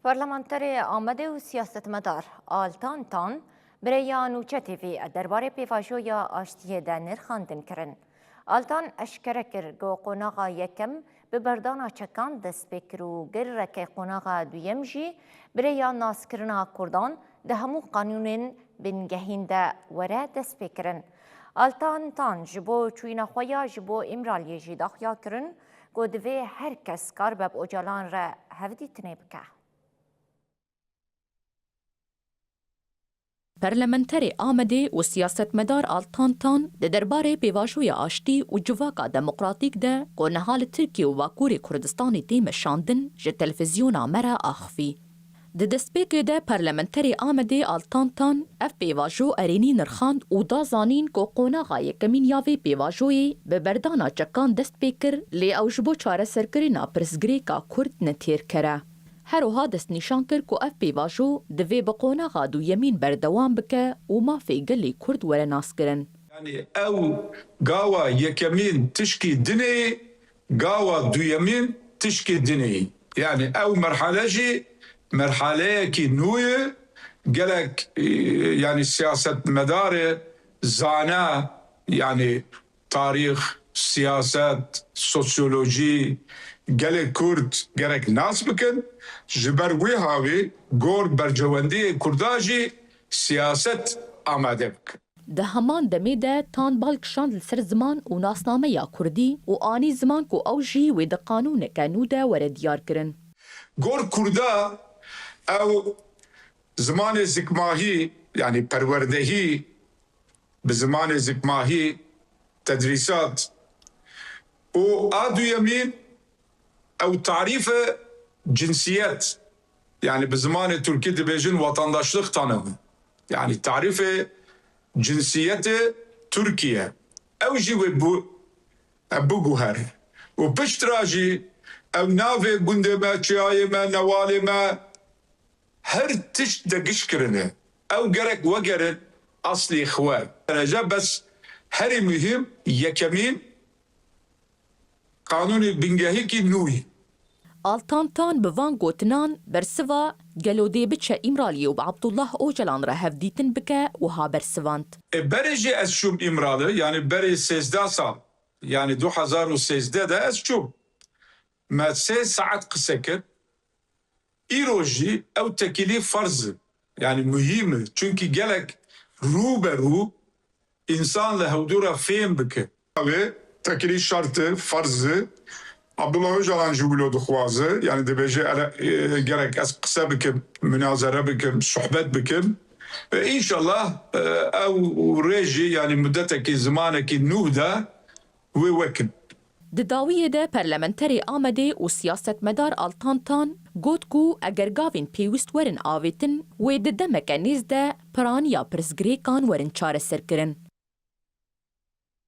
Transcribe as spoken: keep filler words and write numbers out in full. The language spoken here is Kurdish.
Parlamenterê Amedê û siyasetmedar Altan Tan bi rêya Nûçe T V derbarê pêvajoya aştiyê de nirxandin kirin. Altan eşkere kir ku qonaxa yekem bi berdana çekan dest pê kir û gireke qonaxa duyem jî bi rêya naskirina Kurdan di hemû qanûnên bingehîn de were destpêkirin. Altan Tan ji bo çûyîna xwe ya ji bo Îmraliyê jî daxuya kirin ku divê her kes karibe bi Ocalan re hevdîtinê bike. Parlamenterê Amedê û siyasetmedar Altan Tan di derbarê pêvajoya aştî û civaka demokratîk de ku niha li Tirkiye û Bakurê Kurdistanê tê meşandin, ji televîzyona me re axivî. Di destpêkê de parlamenterê Amedê Altan Tan ev pêvajo erênî nirxand û da zanîn ku qonaxa yekemîn ya vê pêvajoyê bi berdana çekan dest pê kir, lê ew ji bo çareserkirina pirsgirêka Kurd ne têrker e. Her wiha destnîşan kir ku ev pêvajo divê bi qonaxa duyemîn berdewam bike û mafê gelê Kurd were naskirin. Yanî ew gawa yekemîn tişkî dinê, gawa duyemîn tişkî dinê. Yanî ew merhale jî merhaleyekî nû ye. Gelek, e, yanî siyasetmedarê zana, yanî tarîx, siyaset, sosyolojî, gelê Kurd gerek nas bikin. Ji ber wê havê gor berjewendiyê Kurda jî siyaset amade bikin. Di heman demê de Tan bal kişand li ser ziman û nasnameya Kurdî û anî ziman ku ew jî wê di qanûneke nû de were diyar kirin. Gor Kurda ew zimanê zikmahî, yanî perwerdehî bi zimanê zikmahî, tedrîsat û a duyemîn ew tarîfe cinsiyet, yanî bi zimanê Tirkî dibêjin vatandaşlık tanımı. Yanî tarîfê cinsiyetê Tirkiye. Ew jî wê bu-, e, biguhere. Û piştre jî ew navê gundê me, çiyayê me, newalê me, her tişt de giş kirine. Ew gerek wegerin aslê xwe. Derece bes herî muhîm yekemîn qanûnê bingehîkî nû ye. Altan Tan bi van gotinan bersiva gelo dê biçe Îmraliyê û bi Abdullah Ocalan re hevdîtin bike wiha bersivand. E, berê jî ez çûm Îmrali, yanî berê sêzdeh sal, yanî du hezar û sêzdeh de ez çûm. Me sê saet qise kir. Îro jî ew tekîlî ferz e. Yanî muhîm e. Çunkî gelek rû be rû însan li hewdû re fêm bike. Ew ê tekîlî şert e, ferz e. Abdullah Ocalan jî wilo dixwaze. Yanî dibêje, ere, e, gerek ez qise bikim, munazere bikim, sohbet bikim. E, înşallah, e, ew rê jî, yanî mudetekî, zimanekî nû de wê wekin. Di dawiyê de parlamenterê Amedê û siyasetmedar Altan Tan got ku eger gavên pêwîst werin avêtin, wê di demeke nêz de piraniya pirsgirêkan werin çareserkirin.